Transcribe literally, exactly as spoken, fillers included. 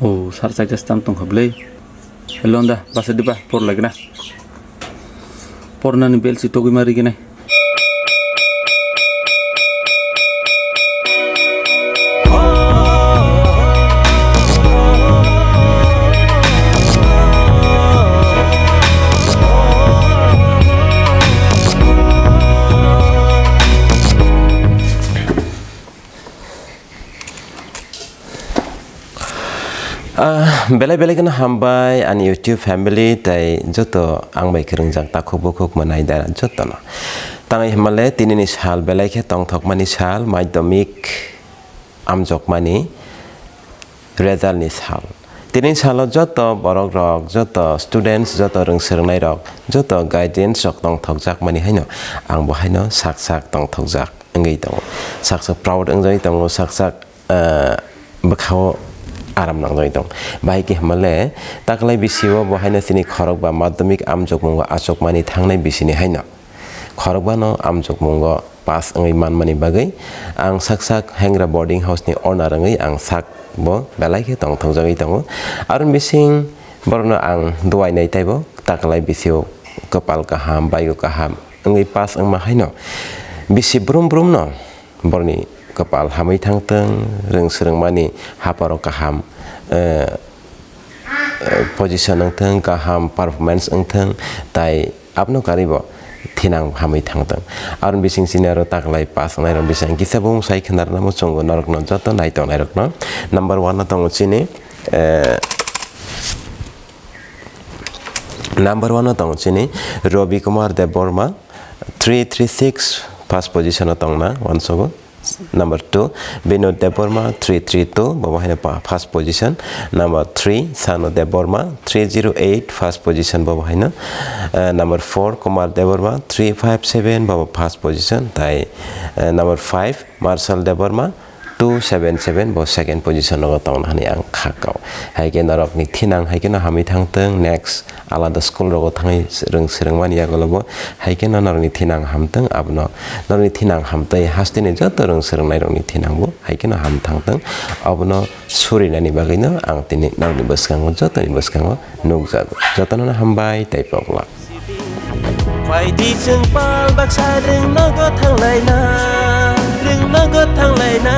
O, sar chaita stam tongkha bwlwi. Londa, basa diba, por lagina. Pornani bel si togwi ma riginai. Ah, belai belai kheno hambai ani YouTube family tai joto ang bai kwrwngjak takhuk bukhuk mwnai dara jotono. Tangwi hwnmale tinini sal belai khe tongthokmani sal, madhyamik amjokmani result ni sal. Tini salo joto borok rok, joto students, joto rwng swrwngnai rok, joto guardians rok tongthokjakmani haino ang bo haino sak sak tongthokjak wngwi tongo. Sak sak proud wngjagwi tongo, sak sak, ah, bwkhao aram nangjagwi tongo. Bahai khe hwnmale taklai bisio bo haino chini khorokba madhyamik amjokmungo achukmani thangnai bisini haino khorokbano amjokmungo pass wngwi manmani bagwi ang sak sak Hengra boarding house ni owner wngwi ang sak bo belai khe tongthokjagwi tongo. Aroni bising borokno ang duainai taibo taklai bisio kwpal kaham, baigo kaham wngwi pass wngma haino bisi brum brum no borokni kwpal hamwi thangthwng, rwng swrwngmani hapharo kaham, eh, eh, position wngthwng, kaham performance wngthwng, tai abono karwi bo thinang hamwi thangthwng. Aroni bising chini aro taklai pass wngnairok bising kisa bumung sai khna rwna muchungo norokno joto naitok nairokno. Number one no tongo chini, eh, number one no tongo chini Robi Kumar Debbarma, three three six first position o tongna uansugo. Number two, Binod Debbarma, three three two, bo bo haino pa-, first position. Number three, Sanu Debbarma, three zero eight, first position, bo bo haino. Eh, number four, Kumar Debbarma, three five seven, bo bo first position. Tai, eh, number five, Marshal Debbarma, two seven seven, bo second position rogo tongna hwnwi ang kha kao. Hai khe norokni thinang hai kheno hamwi thangthwng, next alada school rogo thangwi rwng swrwngmani yagulo bo hai kheno norokni thinang hamthwng, abono norokni thinang hamtwi hasteni joto rwng swrwngnairokni thinangbo hai kheno ham thangthwng, abono surinani bagwino ang tini norokni bwskango, jotoni bwskango nukjago. Jotono hambai tei poklak. Phaidi chwng pal baksa rwng nogo thanglaina, rwng nogo thanglaina.